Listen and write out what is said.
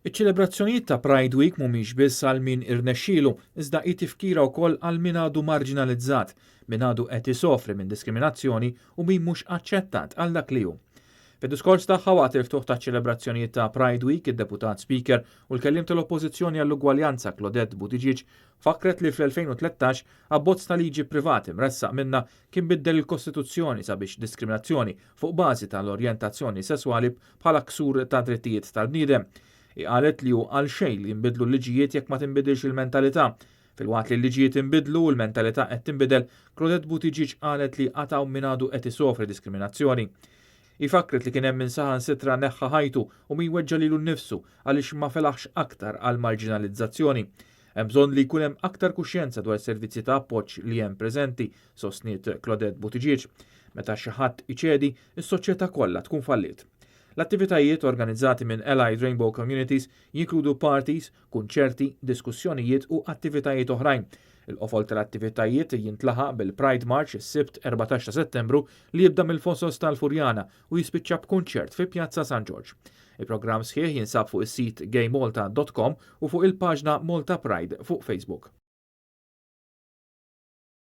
Iċ-ċelebrazzjonijiet ta' Pride Week mhumiex biss għal min irnexxielu, iżda hi tifkira wkoll għal min għadu marġinalizzat, min għadu qed isofri minn diskriminazzjoni u min mhux aċċettat għal dak li hu. Fid-diskors tagħha waqt il-ftuħ taċ-ċelebrazzjonijiet ta' Pride Week, id-Deputat Speaker u l-kelliem tal-Oppożizzjoni għall-Ugwaljanza Claudette Buttigieg fakret li fl-2013 abbozz ta' liġi privat imressaq minnha kien biddel il-Kostituzzjoni sabiex diskriminazzjoni fuq bażi tal-orjentazzjoni sesswali bħala ksur ta' drittijiet tal-bniedem. Hi qalet li hu għal xejn li jinbidlu l-liġijiet jekk ma tinbidilx il-mentalità. Filwaqt li l-liġijiet inbidlu u l-mentalità qed tinbidel, Claudette Buttigieg qalet li għad hawn min għadu qed isofri diskriminazzjoni. Hi fakkret li kien hemm min saħansitra neħħa ħajtu u min weġġa' lilu nnifsu għaliex ma felaħx aktar għall-marġinalizzazzjoni. Hemm bżonn li jkun hemm aktar kuxjenza dwar is-servizzi ta' appoġġ li hemm preżenti, sostniet Claudette Buttigieg. Meta xi ħadd iċedi, is-soċjetà kollha tkun falliet. L-attivitajiet organizzati minn Allied Rainbow Communities jinkludu parties, kunċerti, diskussjonijiet u attivitajiet oħrajn. Il-qofol tal-attivitajiet jintlaħaq bil-Pride March is-Sibt 14 ta' Settembru li jibda mill-Fosos tal-Furjana u jispiċċa b'kunċert fi Pjazza San Ġorġ. Il-programm sħiħ jinsab fuq is-sit gaymalta.com u fuq il-paġna Malta Pride fuq Facebook.